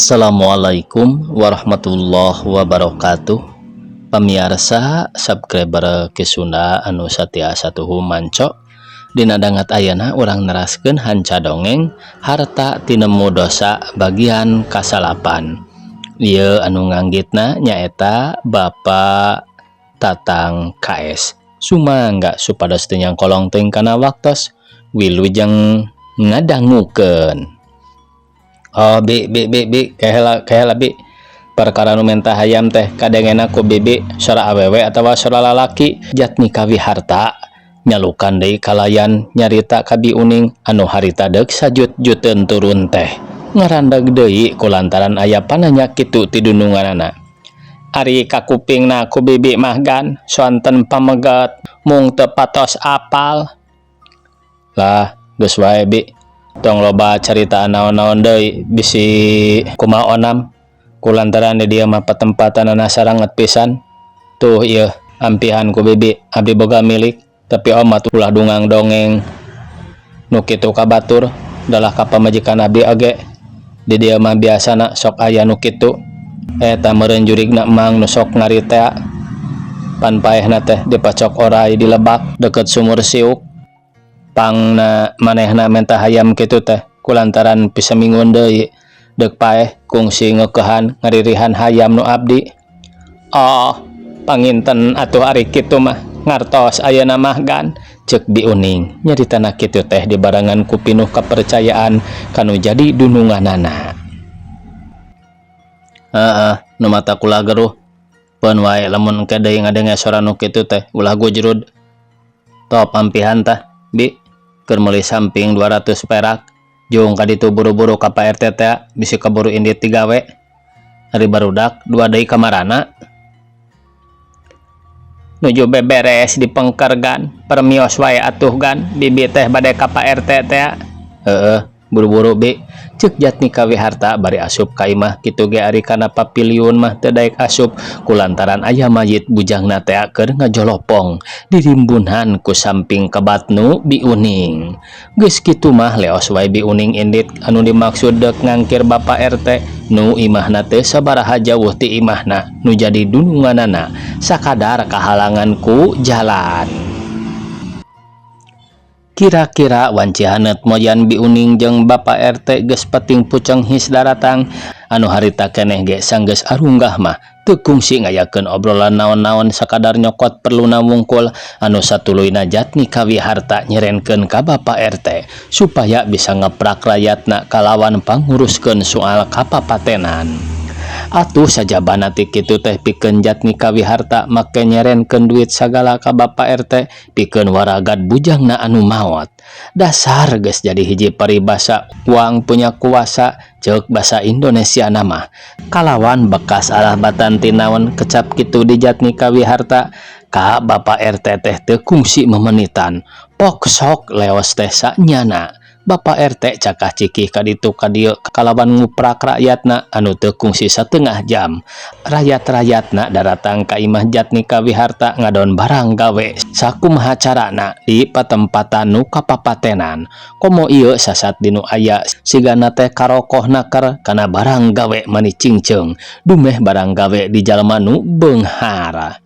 Assalamualaikum warahmatullahi wabarakatuh. Pamiarsa subscriber Ki Sunda anu satia satuhu manco. Dina dangat ayeuna urang neraskeun hanca dongeng Harta Tinemu Dosa bagian kasalapan. Ieu anu nganggitna nyaeta Bapak Tatang KS. Sumangga supados teu nyangkolong teuing kana waktos. Wilujeng ngadangukeun. Oh, bi bi bi bi, kehela kehela, bi. Perkara nu menta hayam teh kadengena ku bibi sora awewe atawa sora lalaki? Jatmika Wiharta nyalukan deui kalayan nyarita ka Bi Uning anu harita deuk sajut-juteun turun teh ngarandag deui kulantaran aya pananya kitu ti dununganana. Ari kakupingna ku bibi mah, Gan, sonten pameget mung teu patos apal. Lah, geus wae, bi, tong loba carita naon-naon deui, bisi kumaha onam kulantaran di dieu mah patempatanana saranget pisan. Tuh, ieu ampihan ku bibi, abdi boga milik, tapi omat ulah dungang dongeng nu kitu ka batur, dalah ka pamajikan abdi oge. Di dieu mah biasana sok aya nu kitu. Eta meureun jurigna emang nu sok ngaritea pan paehna teh dipacok oray di lebak deket sumur siuk. Pangna manehna menta hayam kitu teh kulantaran pisamingguan deui deuk paeh kungsi ngeukehan ngaririhan hayam nu abdi. Oh, panginten atuh ari kitu mah, ngartos ayeuna mah, Gan, ceuk Bi Uning. Nyaritana kitu teh dibarengan ku pinuh kepercayaan kanu jadi dununganana. Heeh, nu matak ulah geruh. Peun wae lamun engke deui ngadenge sora nu kitu teh ulah gujrud. Top, ampihan tah, bi, keur meuli samping 200 perak. Jung ka ditu buru-buru ka Pak RT teh, bisi kaburu indit digawe. Ari barudak dua deui kamarana? Nuju beberes di pengker, Gan. Permios wae atuh, Gan, bibi teh bade ka Pak RT teh. Heeh, buru-buru, bi, ceuk Jatmika Wiharta bari asup ka imah. Kitu ge ari kana papiliun mah teu daek asup kulantaran aya mayit bujangna teh keur ngajolopong dirimbunan ku samping kebatnu Bi Uning. Geus kitu mah leos wae Bi Uning indit anu dimaksud deuk ngangkir Bapak RT nu imahna teu sabaraha jauh ti imahna nu jadi dununganana, sakadar kahalangan ku jalan. Kira-kira wanci haneut moyan Bi Uning jeung Bapak RT geus peting puceng his daratang. Anu harita keneh ge sanggeus arunggah mah teu kungsi ngayakeun obrolan naon-naon, sakadar nyokot perluna wungkul anu satuluyna Jatmika Wiharta nyerenkeun ka Bapak RT supaya bisa ngeprak rayatna kalawan panguruskeun soal kapapatenan. Atuh sajabana ti kitu teh pikeun Jatmika Wiharta make nyerenkeun duit sagala ka Bapak RT pikeun waragad bujangna anu maot. Dasar geus jadi hiji paribasa, uang punya kuasa ceuk basa Indonesia nama. Kalawan bekas arah batan tinaon kecap kitu di Jatmika Wiharta ka Bapak RT teh teu kungsi memenitan. Pok sok leos teh sanyana. Bapak RT cakah cikih ka ditu ka dieu kalawan nguprak rakyatna anu teu kungsi satengah jam. Rakyat-rakyatna daratang ka imah Jatmika Wiharta ngadon barang gawe sakumaha carana di patempatan nu kapapatenan. Komo ieu sasat dinu aya sigana teh karokoh naker kana barang gawe mani cingceung dumeh barang gawe di jalma nu beunghar.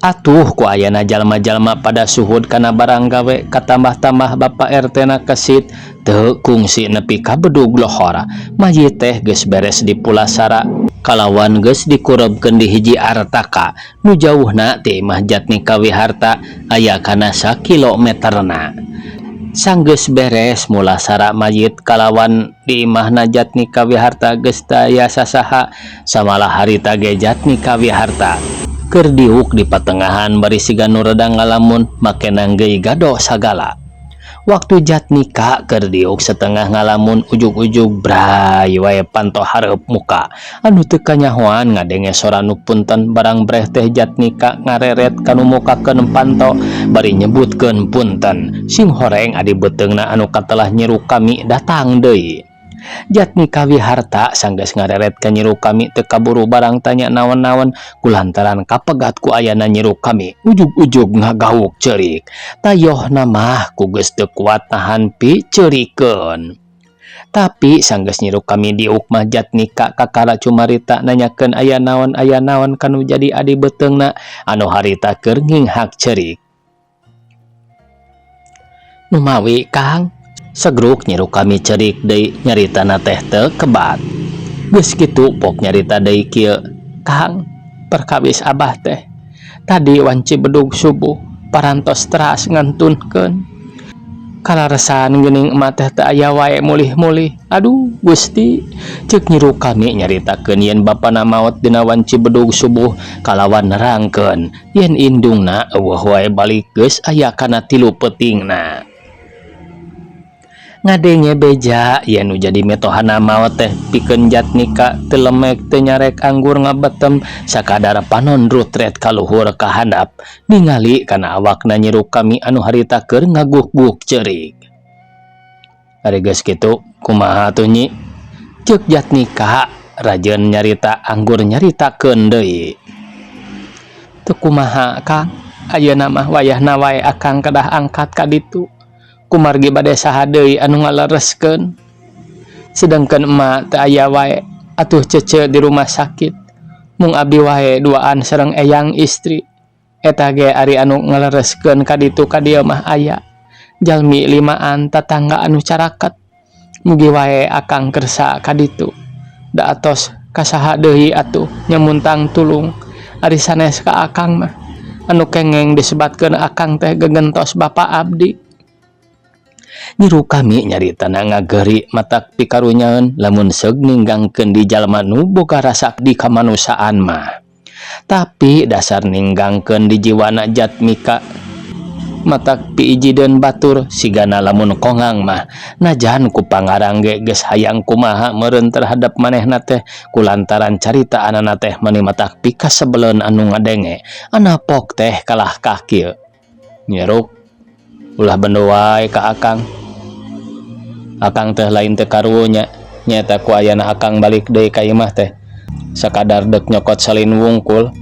Atuh ku ayana jalma-jalma pada suhud kana barang gawe, katambah-tambah Bapak RT na kesit teu kungsi nepi ka bedug lohor. Mayit teh geus beres dipulasara kalawan geus dikurebkeun di hiji artaka nu jauhna ti imah Jatmika Wiharta aya kana sakilometerna. Sanggeus beres mulasara mayit kalawan di imahna Jatmika Wiharta geus teu aya sasaha, samalah harita ge Jatmika Wiharta keur diuk di patengahan bari siga nu reda ngalamun make nanggeuy gado sagala. Waktu Jatmika keur diuk setengah ngalamun, ujug-ujug bray wae panto hareup muka anu teu kanyahoan ngadenge sora nu punten barang breh teh. Jatmika ngareret kanu mukakeun panto bari nyebutkeun punten, sing horeng adi beuteungna anu katelah Nyi Rukami datang deui. Jatmika Wiharta sanggeus ngareret ka Nyi Rukami teu kaburu barang tanya naon-naon kulantaran kapegat ku ayana Nyi Rukami, ujug-ujug ngagauk ceurik. Tayohna mah ku geus teu kuat nahan piceurikeun. Tapi sanggeus Nyi Rukami diuk mah Jatnika kakara cumarita nanyakeun aya naon aya naon kanu jadi adi beuteungna anu harita keur nginghak ceurik. Numawi, Kang? Segruk Nyi Rukami ceurik deui, nyaritana teh teu kebat. Geus kitu pok nyarita deui kieu, Kang, perkawis Abah teh tadi wanci bedug subuh parantos teras ngantunkeun. Kalaresan geuning emak teh teu aya wae mulih-mulih. Aduh Gusti, ceuk Nyi Rukami nyaritakeun yen bapana maot dina wanci bedug subuh kalawan nerangkeun yen indungna euweuh wae balik geus aya kana 3 peutingna. Ngadenge beja yen nu jadi mitohana maot teh pikeun Jatnika teu lemek teu nyarek anggur ngabetem sakadar panon rutret ka luhur ka handap ningali kana awakna Nyi Rukami anu harita keur ngaguk-guk ceurik. Ari geus kitu kumaha atuh, Nyi? Ceuk Jatnika rajeun nyarita anggur nyaritakeun deui. Teu kumaha, Kang, ayeuna mah wayahna wae akang kedah angkat ka ditu. Kumargi bade saha deui anu ngalereskeun. Sedangkan emak teu aya wae atuh cece di rumah sakit. Mung abdi wae duaan sareng eyang istri. Eta ge ari anu ngalereskeun ka ditu ka dieu mah aya. Jalmi limaan tatangga anu caraket. Mugi wae akang kersa ka ditu. Da atos ka saha deui atuh nyamuntang tulung ari sanes ka akang mah. Anu kengeng disebatkeun akang teh gegentos bapa abdi. Nyi Rukami nyaritana ngageri matak pikarunyaeun lamun seug ninggangkeun di jalma nu boga rasa di kamanusiaan mah. Tapi dasar ninggangkeun di jiwana Jatmika matak piijideun batur sigana lamun kongang mah najan ku pangarang ge geus hayang kumaha meureun terhadap manehna teh kulantaran caritaanana teh mani matak pikasebeleun anu ngadenge anapok teh kalah ka kieu. Nyi Ruk, ulah bendo wae ka akang. Akang teh lain teu karunya, nyaeta ku ayana akang balik deui ka imah teh sakadar dek nyokot salin wungkul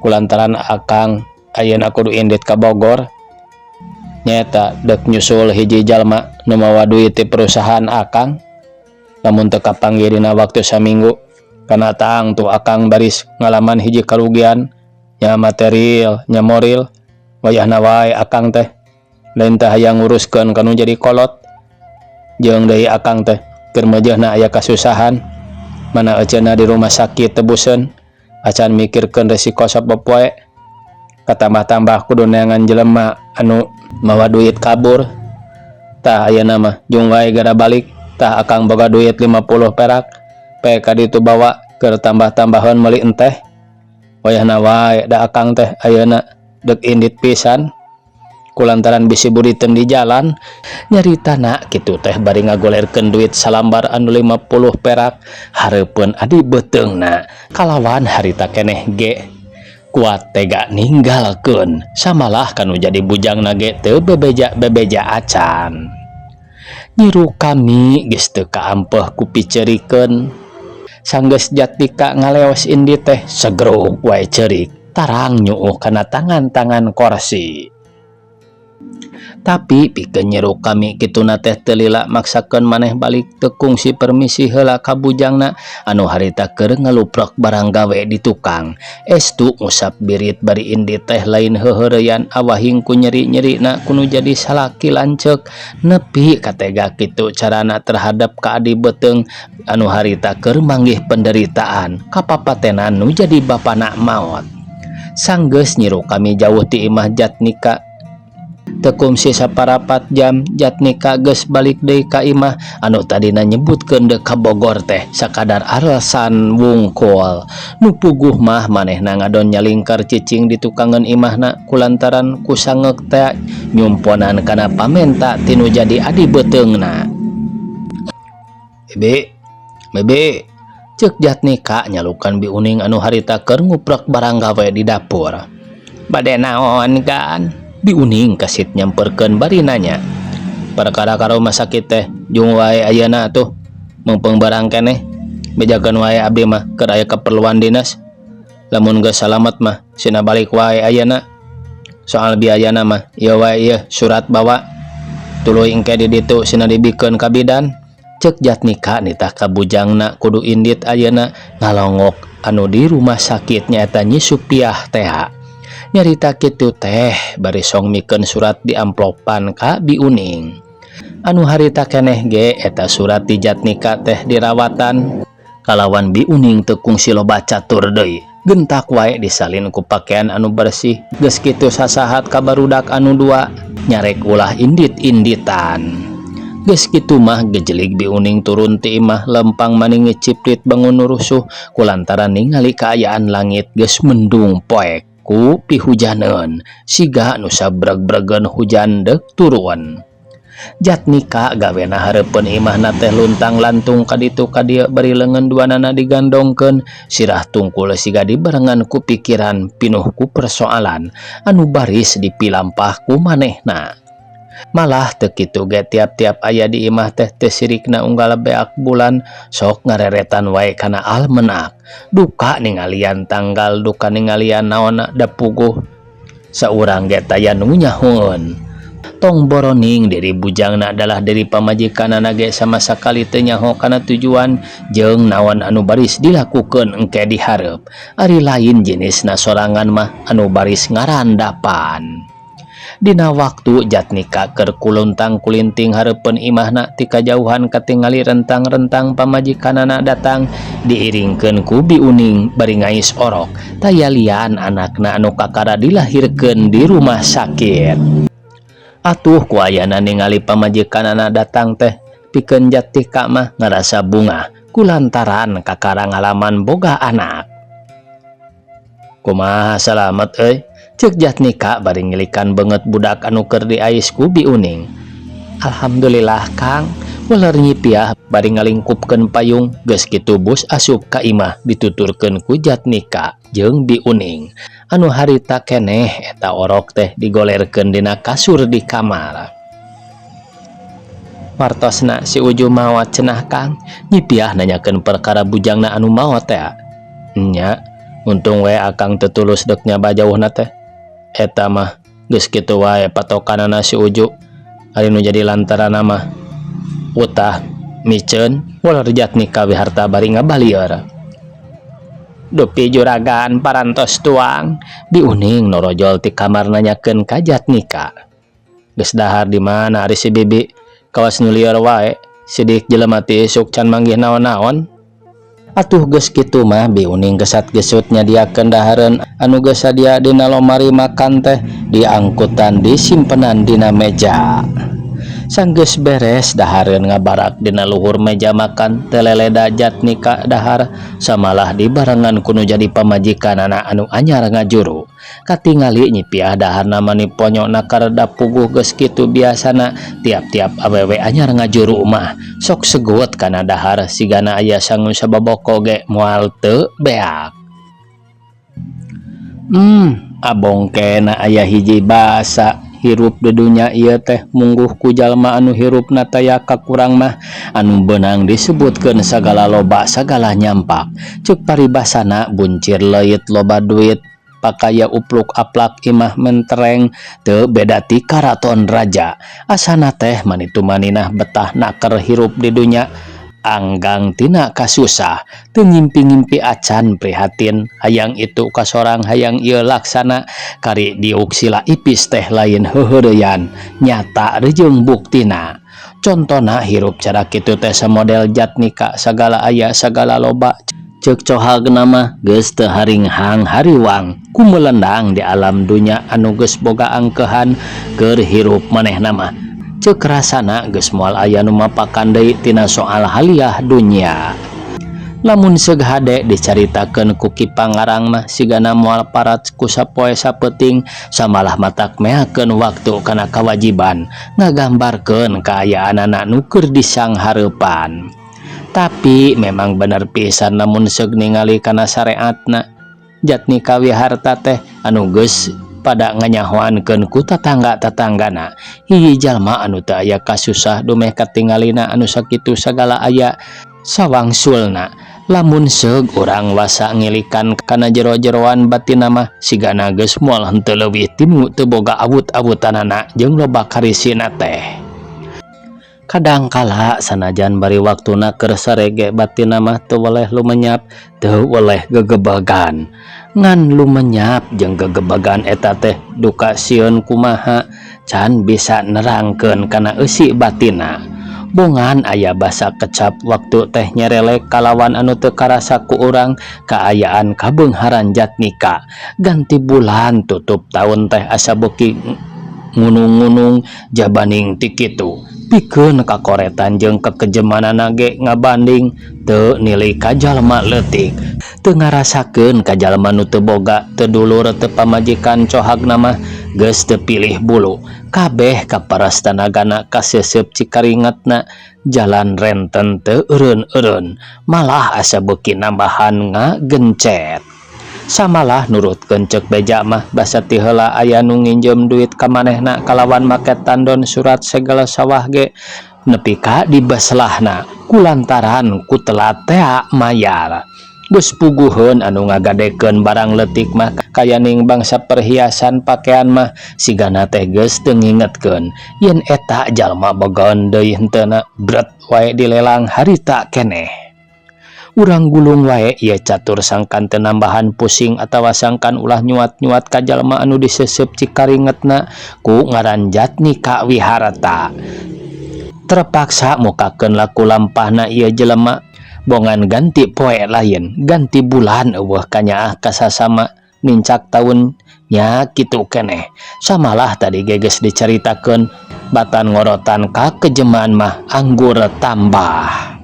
kulantaran akang ayeuna kudu indit ka Bogor, nyaeta dek nyusul hiji jalma nu mawa duit ti perusahaan akang. Lamun teu kapanggih dina waktu saminggu kana tangtu akang baris ngalaman hiji karugian, nya material nya moral. Wayahna wae akang teh lain teh hayang nguruskeun kanu jadi kolot, jeung deui akang teh keur meujeuhna aya kasusahan mana eceuna di rumah sakit tebuseun acan mikirkeun resiko sapopoe, katambah-tambah kudu neangan jelema anu mawa duit kabur. Tah, ayeuna mah jung wae gara balik. Tah, akang boga duit 50 perak, pe ka ditu bawa keur tambah-tambahan meuli enteh. Wayahna wae da akang teh ayeuna dek indit pisan kulantaran bisi buriteun di jalan. Nyaritana kitu teh bari ngagolerkeun duit salambar anu 50 perak hareupeun adi beuteungna kalawan harita keneh ge kuat tega ninggalkeun samalah kanu jadi bujangna ge teu bebeja-bebeja acan. Nyi Rukami geus teu kaampeuh ku piceurikeun. Sanggeus Jatnika ngaleos indit teh segruk wae ceurik tarang nyuuh kana tangan-tangan korsi. Tapi pikeun Nyi Rukami kituna teh teu lila maksakeun maneh balik teu kungsi permisi heula ka bujangna anu harita keur ngaluprek barang gawe di tukang. Estu ngusap birit bari indit teh lain heuheureyan awahing ku nyeri-nyerina kunu jadi salaki lanceuk nepi katega kitu carana terhadap ka adi beuteung anu harita keur manggih penderitaan kapapatenan nu jadi bapana maot. Sanggeus Nyi Rukami jauh ti imah Jatnika teu kungsi saparapat jam, Jatnika geus balik deui ka imah anu tadina nyebutkeun deuk ka Bogor teh sakadar alasan wungkul. Nu puguh mah manehna ngadon nyalingkar cicing di tukangeun imahna kulantaran ku sangeuk teh nyumponan kana pamenta tinu jadi adi beuteungna. Bebe, Bebe, ceuk Jatnika nyalukan Bi Uning anu harita keur nguprek barang gawe di dapur. Bade naon kan? Bi Uning kasit nyamperkeun bari nanya. Perkara ka rumah sakit teh jung wae ayeuna atuh, mumpung barang keneh. Bejakeun wae abdi mah keur aya keperluan dinas. Lamun geus salamet mah sina balik wae ayeuna. Soal biayana mah ieu wae, ieu surat bawa, tuluy engke di ditu sina dibikeun ka bidan. Cek Jatnika nitah ka bujangna kudu indit ayeuna ngalongok anu di rumah sakit nyaeta Nyi Supiah tea. Nyarita kitu teh bari song mikeun surat di amplopan ka Bi Uning. Anu harita keneh ge eta surat ti Jatnika teh dirawatan. Kalawan Bi Uning teu kungsi loba catur deui. Gentak wae disalin ku pakean anu bersih. Geus kitu sasahat ka barudak anu dua nyarek ulah indit-inditan. Geus kitu mah gejelig Bi Uning turun ti imah lempang maning ngeciplit bangun nu rusuh kulantaran ningali kaayaan langit geus mendung poek ku pihujaneun siga nu sabreg-bregen hujan deuk turun. Jatnika gawena hareupeun imahna teh luntang lantung ka ditu ka dieu bari leungeun duanana digandongkeun sirah tungkul siga dibarengan ku pikiran pinuh ku persoalan anu baris dipilampah ku manehna. Malah teu kitu ge tiap-tiap aya di imah teh teu sirikna unggal beak bulan sok ngareretan wae kana almenak. Duka ningalian tanggal duka ningalian naonna da puguh saurang ge taya nu nyahoeun. Tong boroning diri bujangna adalah diri pamajikanana ge sama sakali teu nyaho kana tujuan jeung naon anu baris dilakukeun engke di hareup. Ari lain jenisna sorangan mah anu baris ngarandapan. Dina waktu Jatnika keur kuluntang kulinting hareupeun imahna ti kajauhan katingali rentang-rentang pamajikanana datang diiringkeun ku Bi Uning bari ngais orok taya lian anakna anu kakara dilahirkeun di rumah sakit. Atuh ku ayana ningali pamajikanana datang teh pikeun Jatnika mah ngarasa bungah kulantaran kakara ngalaman boga anak. Kumaha salamet euy? Cek Jatnika bari ngilikan beungeut budak anu keur diais ku Bi Uning. Alhamdulillah Kang, weler nyipiah bari ngalingkupkeun payung geus kitu bus asup ka imah dituturkeun ku Jatnika jeung Bi Uning. Anu harita keneh eta orok teh digolerkeun dina kasur di kamar. Wartosna si Uju maot cenah Kang, nyipiah nanyakeun perkara bujangna anu maot tea. Nya, untung we akang teu tulus deuk nyaba jauhna teh. Eta mah geus kitu wae patokanana si Uju. Ari nu jadi lantaranna mah utah miceun weler Jatnika wiharta bari ngabalieur. Dupi juragan parantos tuang, Bi Uning norojol ti kamar nanyakeun ka Jatnika. Geus dahar di mana ari si Bibi? Kawas nu lieur wae, sidik jelema ti isuk can manggih naon-naon. Atuh geus kitu mah Bi Uning gesat gesut nyadiakeun dahareun anu geus sadia dina lomari makan teh diangkutan disimpenan dina meja. Sanggeus beres dahareun ngabarak dina luhur meja makan teu leleda Jatnika dahar samalah dibarengan ku nu jadi pamajikanana anu anyar ngajuru. Katingali nyipiah daharna mani ponyona kareda puguh geus kitu biasana tiap-tiap awewe anyar ngajuru mah sok segut kana dahar sigana aya sangu sababoko ge moal teu beak. Abongkena aya hiji basa hirup di dunya ieu teh mungguh ku jalma anu hirupna taya kakurang mah anu beunang disebutkeun sagala loba sagala nyampak. Ceuk paribasana buncir leuit loba duit pakaya upluk aplak imah mentereng teu beda ti karaton raja. Asana teh manitu maninah betah naker hirup di dunya anggang tina kasusah teu ngimpi-ngimpi acan prihatin hayang itu kasorang hayang ieu laksana kari diuk sila ipis teh lain heuheureyan nyata rejeung buktina. Contona hirup cara kitu teh samodel Jatnika sagala aya sagala loba ceuk cohagna mah geus teu haringhang hariwang kumelendang di alam dunya anu geus boga angkeuhan keur hirup manehna mah. Ceuk rasana geus moal aya nu mapakan deui tina soal haliah dunya. Lamun seug hade dicaritakeun ku Ki Pangarang mah sigana moal parat ku sapoe sapeuting samalah matak meakeun waktu kana kawajiban ngagambarkeun kaayaanana nu keur disanghareupan. Tapi memang bener pisan lamun seug ningali kana sareatna Jatnika wiharta teh anu geus pada nganyahoankeun ku tatangga-tatanggana. Hiji jalma anu teu aya kasusah dumeh katingalina anu sakitu sagala aya sawangsulna. Lamun seug urang wasa ngilikan kana jero-jeroan batinna mah sigana geus moal henteu leuwih tinu teu boga awut-awutanana jeung loba karisina teh. Kadangkala sanajan bari waktuna keur sare ge batinna mah teu weleh lumenyap, teu weleh gegebagan. Ngan lumenyap jeung gegebagan eta teh duka sieun kumaha can bisa nerangkeun kana eusi batinna. Bongan aya basa kecap waktu teh nyerelek kalawan anu teu karasa ku urang kaayaan kabeungharan Jatnika. Ganti bulan tutup taun teh asa beuki ngunung-ngunung jabaning ti kitu. Pikeun kakoretan jeung kekejemanana ge ngabanding teu nilai ka jalma leutik. Teu ngarasakeun ka jalma nu teu boga, teu dulur, teu pamajikan cohagna mah geus teu pilih bulu. Kabeh kaparas tanagana kaseuseup cikaringetna jalan renten teu eureun-eureun malah asa beuki nambahan ngagencet. Samalah nurutkeun ceuk beja mah basa ti heula aya nu nginjem duit ka manehna kalawan make tandon surat segel sawah ge nepi ka dibeslahna kulantaran ku telat tea mayar. Geus puguheun anu ngagadekeun barang leutik mah kayaning bangsa perhiasan pakean mah sigana teh geus teu ngingetkeun yen eta jalma bogaeun deui henteuna bret wae dilelang harita keneh. Urang gulung wae ieu catur sangkan teu nambahan pusing atawa sangkan ulah nyuat-nyuat ka jalma anu diseuseup cikaringetna ku ngaran Jatnika Wiharta. Terpaksa mukakeun laku lampahna ieu jelema bongan ganti poe lain ganti bulan eueuh kanyaah ka sasama nincak taun nya kitu keneh. Samalah tadi ge geus dicaritakeun batan ngorotan kakejeman mah anggur tambah.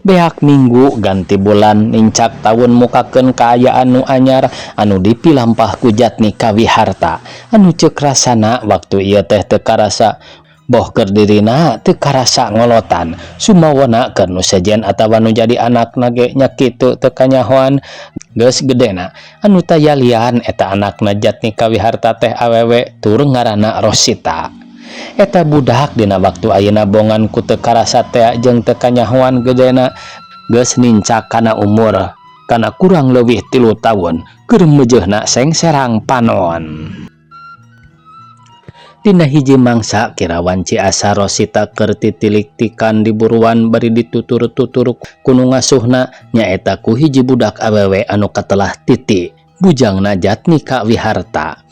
Beak minggu ganti bulan nincak taun mukakeun kaayaan nu anyar anu dipilampah ku Jatnika Wiharta anu ceuk rasana waktu ieu teh teu karasa boh keur dirina teu karasa ngolotan sumawona keur nu sejen atawa nu jadi anakna ge nya kitu teu kanyahoan geus gedena anu tayalian eta anakna Jatnika Wiharta teh awewe tur ngaranna Rosita. Eta budak dina waktu ayeuna bongan ku teu karasa tea jeung teu kanyahoan gedena geus nincak kana umur kana kurang leuwih 3 taun keur meujeuhna sengserang panon. Dina hiji mangsa kirawan Ciasa Rosita keur titilik-tikan di buruan bari ditutur-tutur ku nu ngasuhna nyaeta ku hiji budak awewe anu katelah Titi bujangna Jatnika Wiharta.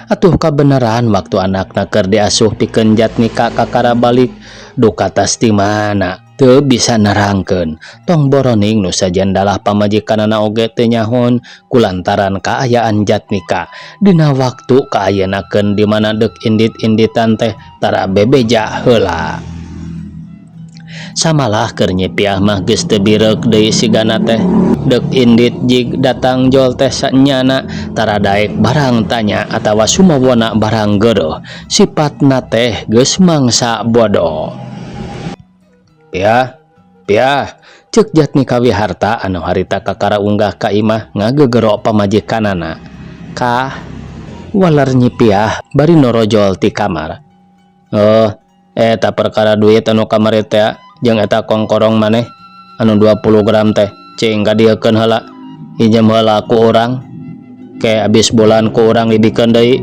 Atuh kabeneran waktu anakna keur diasuh pikeun Jatnika kakara balik duka tas ti mana teu bisa nerangkeun tong boroning nu sajen dalah pamajikanana oge teu nyahoon kulantaran kaayaan Jatnika dina waktu kaayeunakeun di mana deuk indit-inditan teh tara bebeja heula. Samalah keur nyipiah mah geus teu bireuk deui sigana teh deuk indit jig datang jol teh sanyana tara daek barang tanya atawa sumawona barang geureuh sipatna teh geus mangsa bodoh. Piah, piah, ceuk Jatnika Wiharta anu harita kakara unggah ka imah ngagegero pamajikanana. Kah, waler nyipiah bari norojol ti kamar. Oh, eta perkara duit anu kamari teh jeung eta kongkorong maneh anu 20 gram teh cing kadieukeun heula injem heula ku urang ke abis bulan ku urang dibikeun deui.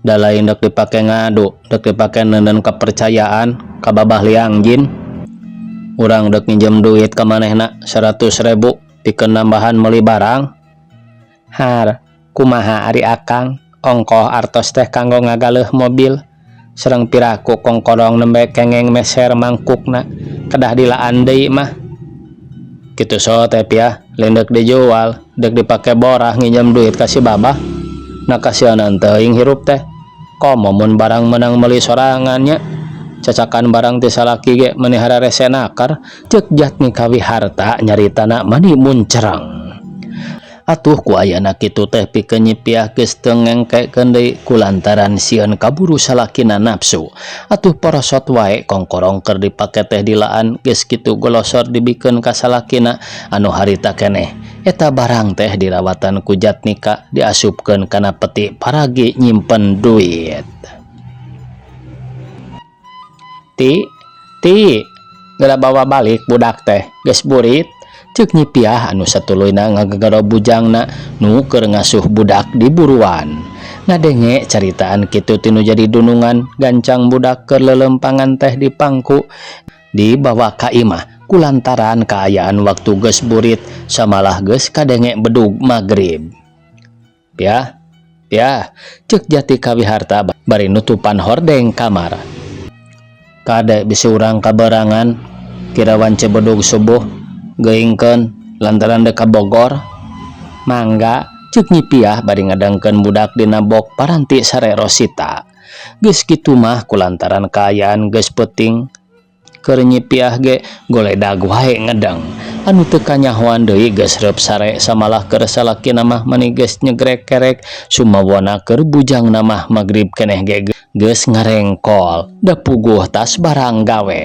Da lain dek dipake ngadu, dek dipake neundeun kepercayaan ka babah liang jin. Urang dek nginjem duit ka manehna 100.000 pikeun nambahan meuli barang. Har, kumaha ari akang ongkoh artos teh kanggo ngagaleuh mobil. Sareng piraku kongkorong nembe kengeng meser mangkukna kedah dilaan deui mah. Kitu so teh piah, lain deuk dijual, deuk dipake borah nginjem duit ka si babah. Na kasihanan teuing hirup teh. Komo mun barang menang meuli sorangan nya. Cacakan barang ti salaki ge meuni hararese nakar, ceuk Jatnika Wiharta nyaritana mani muncereng. Atuh ku ayana kitu teh pikeun nyipiah geus teu ngengkekeun deui kulantaran sieun kaburu salakina nafsu. Atuh porosot wae kongkorong keur dipake teh dilaan geus kitu golosor dibikeun ka salakina anu harita keneh. Eta barang teh dirawatan ku Jatnika diasupkeun kana peti paragi nyimpen duit. Ti, ti, geura bawa balik budak teh geus burit. Ceuk nyipiah anu satuluyna ngagegero bujangna nu keur ngasuh budak di buruan. Ngadenge caritaan kitu ti nu jadi dunungan gancang budak keur leuleumpangan teh di pangku dibawa ka imah kulantaran kaayaan waktu geus burit samalah geus kadenge bedug magrib. Piah, piah, cek Jatika Wiharta bari nutupan hordeng kamar. Kade bisi urang kaberangan kira wance bedug subuh geuingkeun lantaran dek ka Bogor. Mangga, cek Nyi Piah bari ngadengkeun budak dina bok paranti sare Rosita. Geus kitu mah kulantaran kaayaan geus peuting keur Nyi Piah ge goledag wae ngedeng. Anu teu kanyahoan deui geus reup sare samalah keur salakina mah mani geus nyegrek kerek sumawona keur bujangna mah magrib keneh ge geus ngarengkol da puguh tas barang gawe.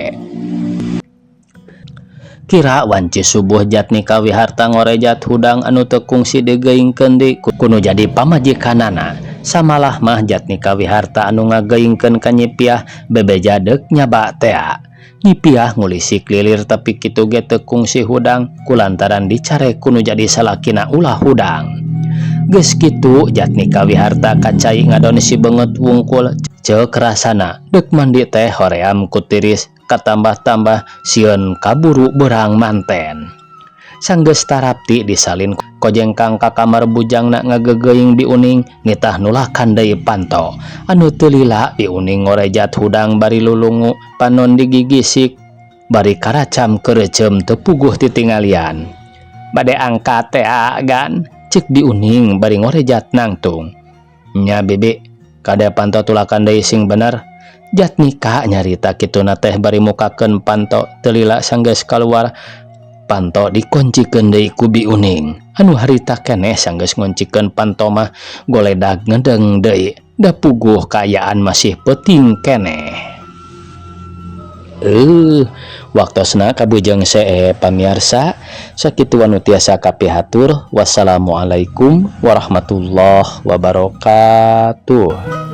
Kira wanci subuh Jatnika Wiharta ngorejat hudang anu teu kungsi digeuingkeun deui ku nu jadi pamajikanana. Samalah mah Jatnika Wiharta anu ngageuingkeun ka Nyi Piah bebeja deuk nyaba tea. Nyi Piah ngulisik lilir tapi kitu ge teu kungsi hudang kulantaran dicarek ku nu jadi salakina ulah hudang. Geus kitu Jatnika Wiharta ka cai ngadon si beungeut wungkul ceuk rasana deuk mandi teh hoream ku tiris katambah-tambah sieun kaburu beurang manten. Sanggeus tarapti disalin kojengkang ka kamar bujangna ngagegeuing Bi Uning nitah nulakan deui panto. Anu teu lila Bi Uning ngorejat hudang bari lulungu panon digigisik bari karacam keureuceum teu puguh titingalian. Bade angkat tea gan, cek Bi Uning bari ngorejat nangtung. Nya bibi, kade panto tulakan deui sing bener. Jatnika nyarita kituna teh bari mukakeun panto teu lila sanggeus kaluar panto dikoncikeun deui ku Bi Uning. Anu harita keneh sanggeus ngoncikeun panto mah goledag ngedeng deui da puguh kaayaan masih peuting keneh. Waktosna kabujeng see pamiarsa sakitu anu tiasa kapihatur. Wassalamualaikum warahmatullahi wabarakatuh.